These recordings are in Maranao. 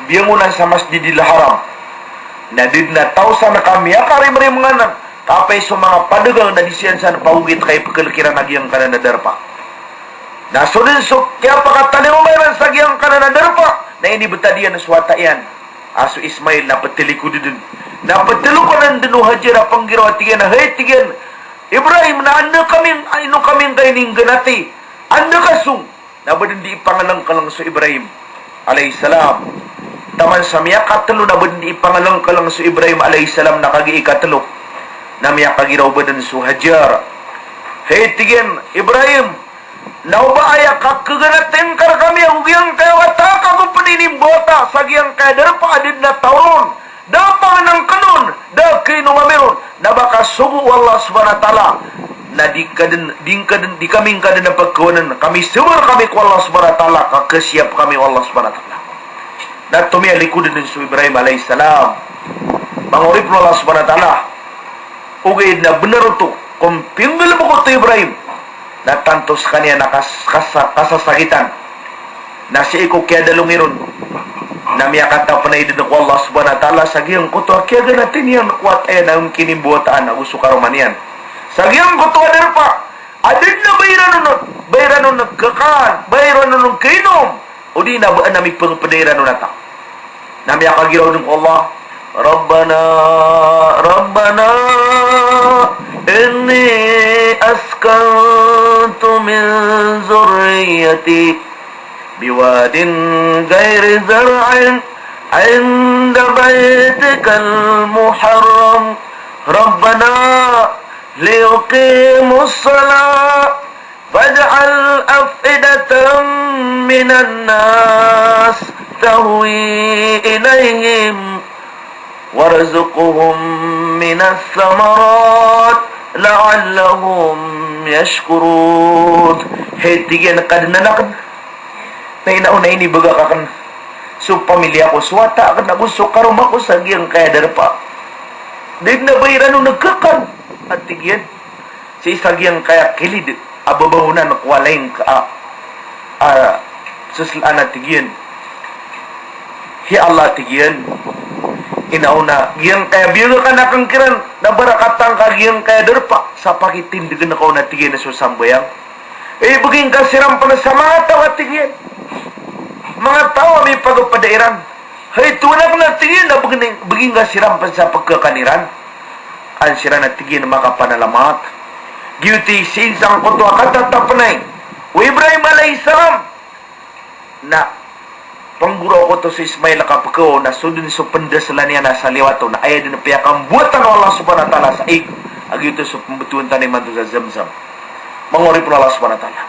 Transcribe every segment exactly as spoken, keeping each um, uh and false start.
Biyangonan sa Masjidil Haram. Na di dn a taw san ka miyakarimrim nganan, ka pay so manga padagang na di siran san pagogit ka ipkhalk iran a giyangkanan a darpa. Na so dn so kiyapakatalingoma iran sa giyangkanan a darpa, na inibtad iyan so wata iyan a so Ismail na pthalikod dn. Na pthalokanan dn o Hajar a panggiraw a tig iyan a, hay, tig iyan, Ibrahim, na anda kami, ino kami ngka ini ngganati? Anda ka song? Na ba dn di ipangalangkalang so Ibrahim alayhis salam. Taman sa miyakatlo na ba dn di ipangalangkalang so Ibrahim alayhis salam na kagiya ikatlo. Na miyakagiraw ba dn so Hajar. Hay, tig iyan, Ibrahim, na o ba aya kakhaganati ngka rkami ago giyangkaya wata ka go pn inimbawata sa giyangkaya darpa a da dn a taw ron, da a pangnngkn on, da a kainom ami ron, na ba ka sogo o Allah Subhanahu wa Ta'ala, na di ka dn, di ngka dn, di kami ngka dn a pkhawanan, ka misabar kami ko Allah Subhanahu wa Ta'ala, ka khasiyap kami o Allah Subhanahu wa Ta'ala. Na tomiyalikod dn so Ibrahim alayhis salam. Manga oripn o Allah Subhanahu wa Ta'ala, ogaid na bnar oto, ko mpinggalbk oto o Ibrahim, na tanto skaniyan a kas-, kasa-, kasasakitan. Na sii ko kiyadalongi ron, na miyakatapnay dn ko Allah Subhanahu wa Ta'ala sa giyangkoto a kiyaganati niyan ko wata iyan a kinimbawataan ago so karoma niyan. Sa giyangkoto a darpa a da dn a ba iran on, ba iran on khakan, ba iran on khainom, odi na ba dn a mipphagpda iran on a taw. Na miyakagiraw dn ko Allah, Rabbana, Rabbana, inni askantu min zurriyati biwadin ghairi dhi zar'in inda baytikal muharram. Rabbana liyuqimus salah faj'al af'idatan minan nas tahwi ilayhim warzuqhum minas samarat la'allahum yashkurun. Hay, tig iyan, Kadnan akn, na ino, na inibgay akn so pamilya ko, so wata akn ago so karoma ko sa giyangkaya darpa. Da dn a ba iran on khakan, a tig iyan. Sii sa giyangkaya kilid a babangonan ko walay ngka a, a, soslaan a tig iyan. Ya Allah, tig iyan, ino na giyangkaya biyag akn akn kiran na barakatan ka giyangkaya darpa sa pakitindgn ka on a tig iyan so sambayang. Ibgay ngka siran pn sa manga taw a tig iyan, manga taw a mipagpda iran. Hay Tohan akn, a tig iyan, na bgay, bgay ngka siran pn sa pkhakan iran. An siran, a tig iyan, makapanalamat. Giyoto i sii sangkoto a katatapnay o Ibrahim alayhis salam na pnggoraok oto so Ismail a kapkhaw na so dn so pndaslan iyan a sa liwat on na aya dn piyakambowatan o Allah Subhanahu wa Ta'ala sa ig a giyoto so pmbtowan tano imanto sa Zamzam. Manga oripn o Allah Subhanahu wa Ta'ala.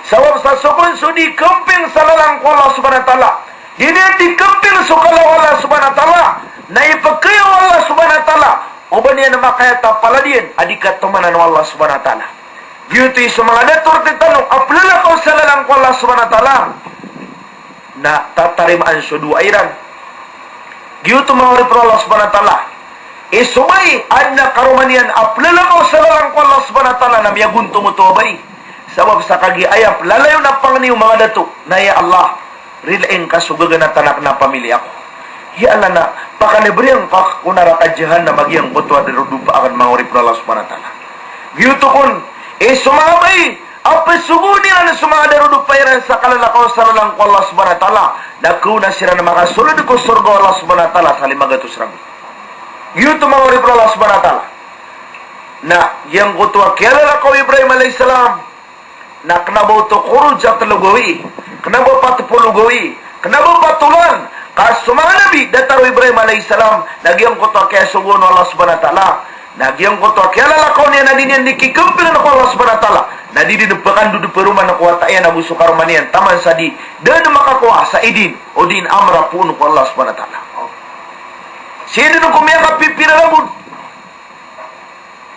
Sabap sa so kon so di khamping sa lalan ko Allah Subhanahu wa Ta'ala, di niyan di khamping so kala o Allah Subhanahu wa Ta'ala, na ipkhaya o Allah Subhanahu wa Ta'ala o ba niyan makayat a palad iyan a di katomanan o Allah Subhanahu wa Ta'ala. Giyoto i so manga dato rktano a plalakaw sa lalan ko Allah Subhanahu wa Ta'ala na tatarimaan so dowa iran. Giyoto, manga oripn o Allah Subhanahu wa Ta'ala, i so bai a adn a karoma niyan a plalakaw sa lalan ko Allah Subhanahu wa Ta'ala na miyagontom oto a bai. Sabap sa kagiya aya plalayon a pangni o manga dato na, ya Allah, rilai ngka so gaganatan akn a pamilya ko. Ya Allah, na pakanabri angka ko naraka jahannam a giyangkoto a darodopa akn, manga oripn o Allah Subhanahu wa Ta'ala. Giyoto kon i so manga bai a psogoon iran so manga darodopa iran sa kalalakaw sa lalan ko Allah Subhanahu wa Ta'ala, na kaona siran makasold ko sorga o Allah Subhanahu wa Ta'ala sa lima gatos ragon. Giyoto, manga oripn o Allah Subhanahu wa Ta'ala. Na giyangkoto a kiyalalakaw o Ibrahim alayhis salam na kna ba oto ko roja tlo gawii, kna ba pat polo gawii, kna ba pat olan, ka so manga nabi datar o Ibrahim alayhis salam na giyangkoto a kiyasogoon o Allah Subhanahu wa Ta'ala. Na giyangkoto a kiyalalakaw niyan na di niyan di kikhampingan ko Allah Subhanahu wa Ta'ala, na di dn pkandod paroman ko wata iyan ago so karoma niyan taman sa di dn makakowa sa idin odi na amra poon ko Allah Subhanahu wa Ta'ala. Sii dn ko miyakapipira ragon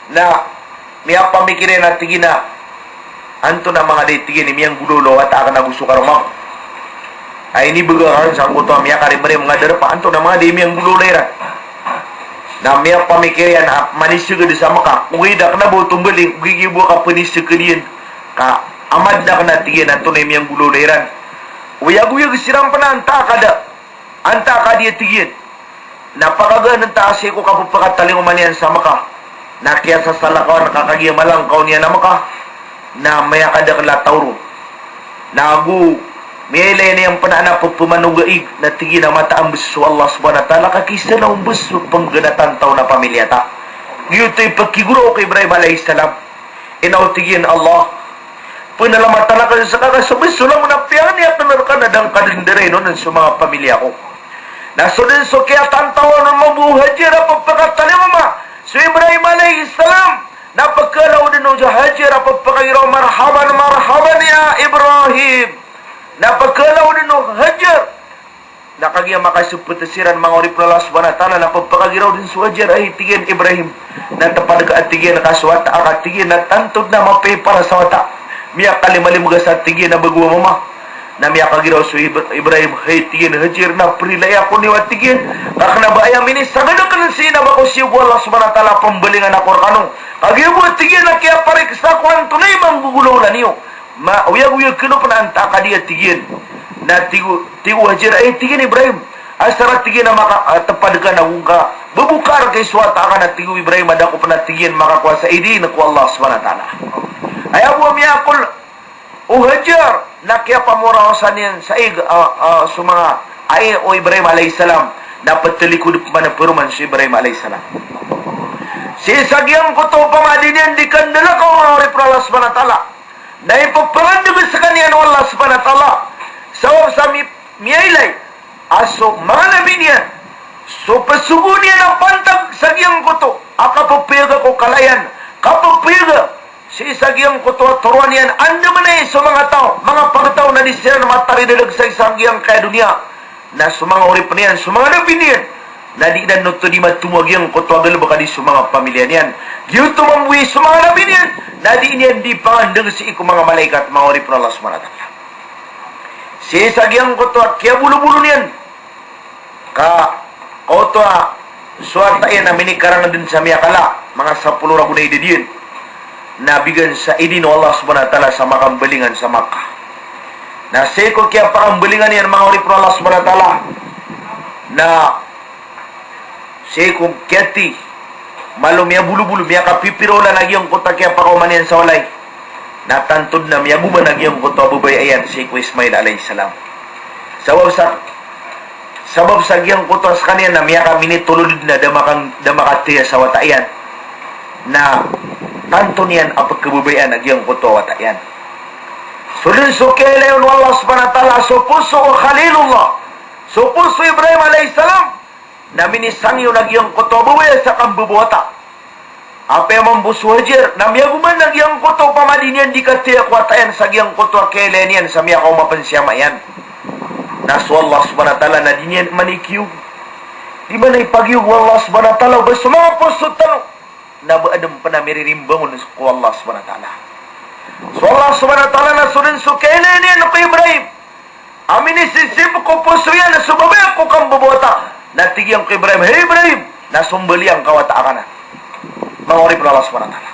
na miyapamikir iyan a tig iyan a, antonaa manga di, tig iyan, i miyanggolawla o wata akn ago so karoma ko a inibgay akn sangkoto a miyakarimrim a darpa, antonaa manga di i miyanggolawla iran. Na miyapamikir iyan a manisgd sa Mekah, ogaid a kna ba oto mbaling, ogaid giya bo a kapnisgd iyan ka amadn akn a tig iyan antonaa i miyanggolawla iran. Oyagoyag siran pn a antaa ka da Antaa ka di a tig iyan. Na pakagaan antaa sii ko kapepakatalingoma niyan sa Mekah. Na kiyasasalakawan ka kagiya malangkaw niyan a Mekah. Na miyakadakel a taw ron. Na ago miyailay niyan pen a pepemanogaig na tig iyan a mataan bes so Allah Subhanahu wa Ta'ala ka kisa na ombes so pengganatan taw na pamilya ta. Giyoto i pekigoraw ko Ibrahim alayhis salam. Ino tig iyan a Allah, penalamatan aken seka ka so bes so langon a piyangen iyan aken reka na da ngka den derain on so manga pamilya ko. Na so den so kiyatantawan on mambo o Hajar a pepakatalingoma so Ibrahim alayhis salam. Na pekalaw den o Hajar a pepakagiraw, marhaban, marhaban ya Ibrahim. Na pekalaw den o Hajar. Na kagiya makasepet siran manga oripn o Allah Subhanahu wa Ta'ala, na pepakagiraw den so Hajar a hay tig iyan Ibrahim. Na tepad ka a tig iyan ka so wata a ka tig iyan na tanto den a mapiya i para sa wata. Miyakalimalim ka sa tig iyan a bago a mama. Na miyakagiraw so Ib-, Ibrahim, hay tig iyan Hajar, na perilai ako niyo a tig iyan. Ka kena ba aya minisagad aken sii na ba ko sii ko Allah Subhanahu wa Ta'ala a pembalingan ako rekano. Kagiya bo a tig iyan a kiyapariksa ko antonaa i manggogolawla niyo. Ma, oyagoyag kano pen antaa ka di a tig iyan. Na tig o, tig o Hajar, ay tig iyan Ibrahim. Asar a tig iyan a maka, ah, tepad ka na go ngka beboka reka i so wata aken a tig o Ibrahim a da ko pen a tig iyan makakowa sa idin ko Allah Subhanahu wa Ta'ala. Aya bo a miyakol o Hajar na kiyapamoraosan iyan sa ig, ah, ah, so manga ai o Ibrahim alayhis salam, na petelikod pman a peroman so Ibrahim alayhis salam. Sii sa giyangkoto a pamadi niyan di kandalakaw, manga oripn o Allah Subhanahu wa Ta'ala, na ipepangandeg sekaniyan o Allah Subhanahu wa Ta'ala. Sabap sa mi-, miyailay a so manga nabi niyan, so pesogo niyan a pantag sa giyangkoto a kapepeyaga ko kala iyan, kapepeyaga sii sa giyangkoto a toroan iyan, anda manaya so manga taw, manga pagtaw na di siran mataridadag sa isa giyangkaya doniya. Na so manga oripn iyan, so manga nabi niyan, na di iran oto di matomo a giyangkoto a galebek a di so manga pamilya niyan. Giyoto mambo i so manga nabi niyan, na di niyan di pangandeg sii ko manga malaikat, manga oripn o Allah Subhanahu wa Ta'ala. Sii sa giyangkoto a kiyabolobolo niyan, ka, ka oto a so wata iyan a minikarang den sa miyakala, manga sapolo ragon a idad iyan, na bigan sa idin o Allah Subhanahu wa Ta'ala sa makambalingan sa Makkah. Na sii ko kiyapakambalingan iyan, manga oripn o Allah Subhanahu wa Ta'ala, na sii ko kiyati, malo miyabolobolo, miyakapipira olan a giyangkoto a kiyapakaoma niyan sa walay. Na tanto den a miyagoman a giyangkoto a babaya iyan sii ko Ismail alayhis salam. Sabap sa, sabap sa giyangkoto a sekaniyan na miyakaminitolod den a da makan-, da makataya sa wata iyan. Na tanto niyan a pekababayaan a giyangkoto a wata iyan. So den so kiyailay on o Allah Subhanahu wa Ta'ala, so poso o Khalilullah, so poso o Ibrahim alayhis salam, na minisangyo na giyangkoto a babaya sa kambebawata. Apiya mambo so Hajar, na miyagoman a giyangkoto a pamadi niyan di kataya ko wata iyan sa giyangkoto a kiyailay niyan sa miyakaoma pen si ama iyan. Na so Allah Subhanahu wa Ta'ala na di niyan man ikiyog. Di man ipagiyog o Allah Subhanahu wa Ta'ala o ba so manga poso tano na ba aden pen a miririmbang on ko Allah Subhanahu wa Ta'ala. So Allah Subhanahu wa Ta'ala na so den so kiyailay niyan ko Ibrahim a minisisib ko poso iyan so babaya ko kambebawata. Na tig iyan ko Ibrahim, "Hay Ibrahim, na sombali angka wata aken." Manga oripn o Allah Subhanahu wa Ta'ala.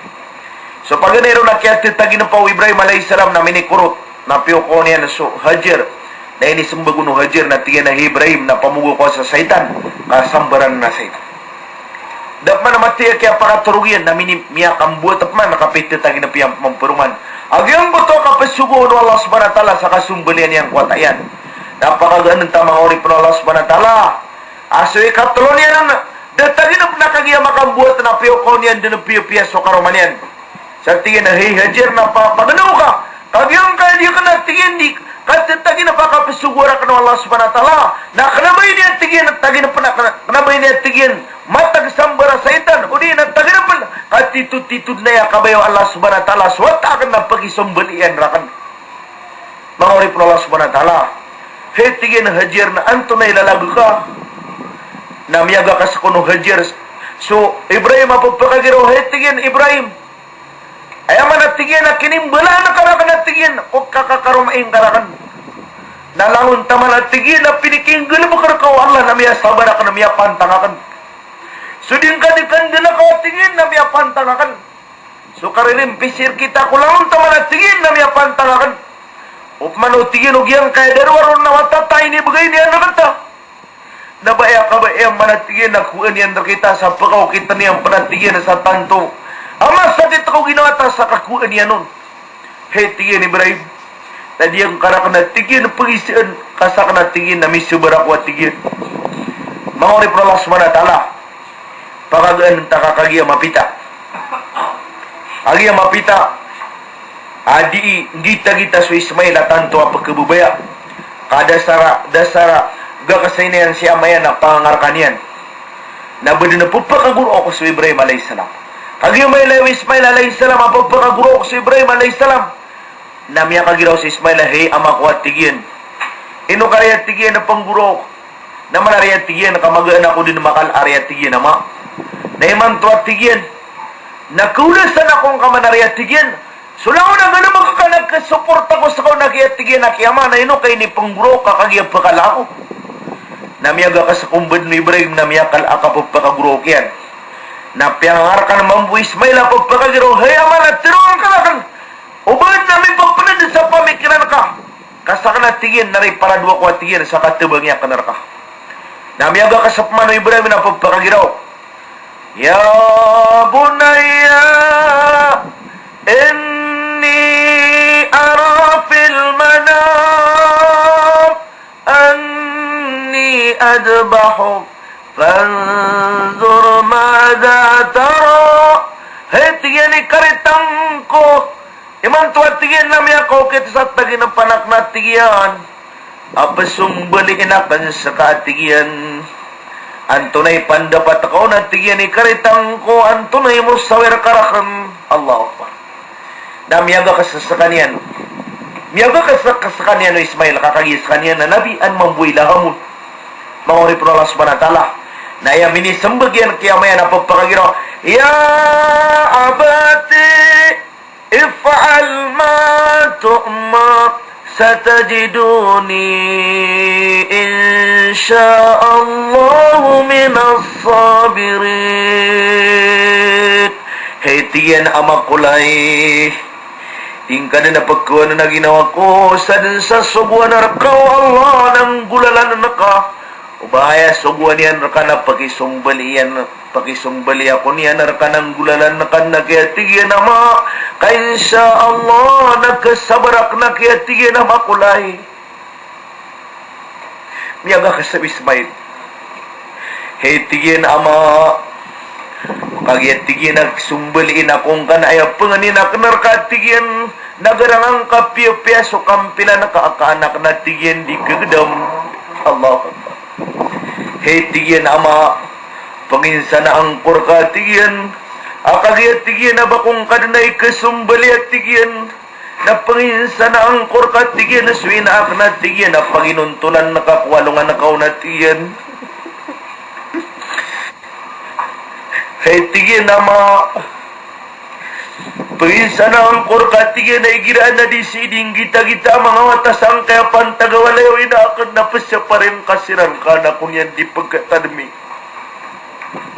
So paganay ron na kiyatataginpa o Ibrahim alayhis salam na minikorot, na piyokaw niyan so Hajar. Na inisembag on o Hajar na tig iyan a, "Hay Ibrahim, na pamogo ko sa saitan, ka sambaran na saitan." Da pman a mathay a kiyapakatorog iyan na mini-, miyakamboat pman a kapitataginp iyan pman paroman a giyangkoto a kapesogoon o Allah Subhanahu wa Ta'ala sa kasombalian iyan ko wata iyan. Na pakagaan ta, manga oripn o Allah Subhanahu wa Ta'ala, a so ikatlo niyan na da taginp na kagiya makamboat na piyokaw niyan den a piyapiya so karoma niyan. Sa tig iyan a, "Hay Hajar, na pa-, paganaw ka. Kagiya angkaya di aken a tig iyan di katataginp a kapesogoa raken o Allah Subhanahu wa Ta'ala. Na kena ba ini a tig iyan a taginp na kena, kena ba ini a tig iyan matag sambar a saitan, odi na taginp na katitotitod na aya kabaya o Allah Subhanahu wa Ta'ala so wata aken na pakisombalian raken." Manga oripn o Allah Subhanahu wa Ta'ala. Hay tig iyan a Hajar, na antonaa i lalag ka? Na miyagakas kon o Hajar so Ibrahim a pepakagiraw, hay tig iyan Ibrahim. Aya man a tig iyan a kinimbalaan ka raken a tig iyan ko kakakaroma ingka raken. Na langon taman a tig iyan a pinikinggalebek reka o Allah na miyasabar aken, na miyapantang aken. So di ngka di kandalakaw a tig iyan na miyapantang aken. So karirimpis i rkita ko langon taman a tig iyan na miyapantang aken. Opama o tig iyan o giyangkaya darowar on na wata ta inibegay niyan rkata. Na ba aya kabaya man a tig iyan a kowaan iyan rkita sa pkaokitn iyan pn a tig iyan sa tanto a masakit ko ginawa ta sa kakowaan iyan on. Hay tig iyan Ibrahim, na di ngka rakn a tig iyan pgisn ka sakn a tig iyan na misabar ako a tig iyan. Manga oripn o Allah Subhanahu wa Ta'ala, pakagaan ta ka kagiya mapita. Kagiya mapita a dii nggitagita so Ismail a tanto a pkhababaya. Ka dasara, dasara, gakasaynayan si ama iyan a pangangarkan iyan. Na ba dn a pphakagorook so Ibrahim alayhis salam. Kagiya mailay o Ismail alayhis salam a pphakagorook so Ibrahim alayhis salam, na miyakagiraw si Ismail a, "Hay ama ko," a tig iyan. "Ino ka ari a tig iyan a panggorook? Na man ari a tig iyan ka magaan ako dn makal ari a tig iyan ama. Na imanto a tig iyan na kawlasan ako ngka man ari a tig iyan. So langon a gana makakana ka suporta ko ska on a ki a tig iyan a ki ama, na ino ka inipanggorook ka kagiya pkala ako?" Na miyagakas ko mbd o Ibrahim na miyakal a kapphakagorook iyan. Na piyangarkan mambo o Ismail a pphakagiraw, "Hay ama, na tharoon ka rakn o ba dn a mipapnd sa pamikiran ka, ka sakn a tig iyan na riparado ako a tig iyan sa katabangii akn rka." Na miyagakas pman o Ibrahim na pphakagiraw, "Ya bunayya, inni ara fil manam anni adbahuk, fanzur madha tara." Hay tig iyan i karitang ko, imanto a tig iyan na miyakaokit sa tagin a panak na tig iyan a psombaliin akn ska a tig iyan. Antonaa i pandapat ka on a tig iyan i karitang ko, antonaa i mosawir ka rakn. Allahu Akbar. Na miyagakas skaniyan. Miyagakas skaniyan o Ismail, ka kagiya skaniyan na nabi an mambo i lahamon. Manga oripn o Allah Subhanahu wa Ta'ala. Na aya minismbag iyan ki ama iyan a pphakagiraw, "Ya abati, if'al ma tu'mar, satajiduni insha Allahu minas sabirin." Hay tig iyan a ama ko lay, di ngka dn a pkhaowan a ginawa ko sa dn sa sogoan rka o Allah na nggolalan ka. O ba aya sogoan iyan rka na pakisombali iyan, pakisombali ako niyan rka na nggolalan ka na ki a tig iyan ama, ka insha Allah na khasabar akn a ki a tig iyan ama ko lay. Miyagakas o Ismail. Hay tig iyan ama, kagiya tig iyan a sombaliin ako ngka na aya pangnin akn rka a tig iyan na garang angka piyapiya so kampilan ka a kaanak na tig iyan di kagdam. Allahu Akbar. Hay tig iyan ama, panginsanaan ko rka a tig iyan a kagiya tig iyan a ba ko ngka dn a ikasombali a tig iyan. Na panginsanaan ko rka a tig iyan a so ina akn a tig iyan a paginontolan ka ko alongan ka on a tig iyan. Hay tig iyan ama, panginsanaan ko rka a tig iyan a igira a na di sii di nggitagita a manga wata sangkaya pantag a walay o ina akn na pzaparin ka siran ka anak on iyan di pkhatadmi.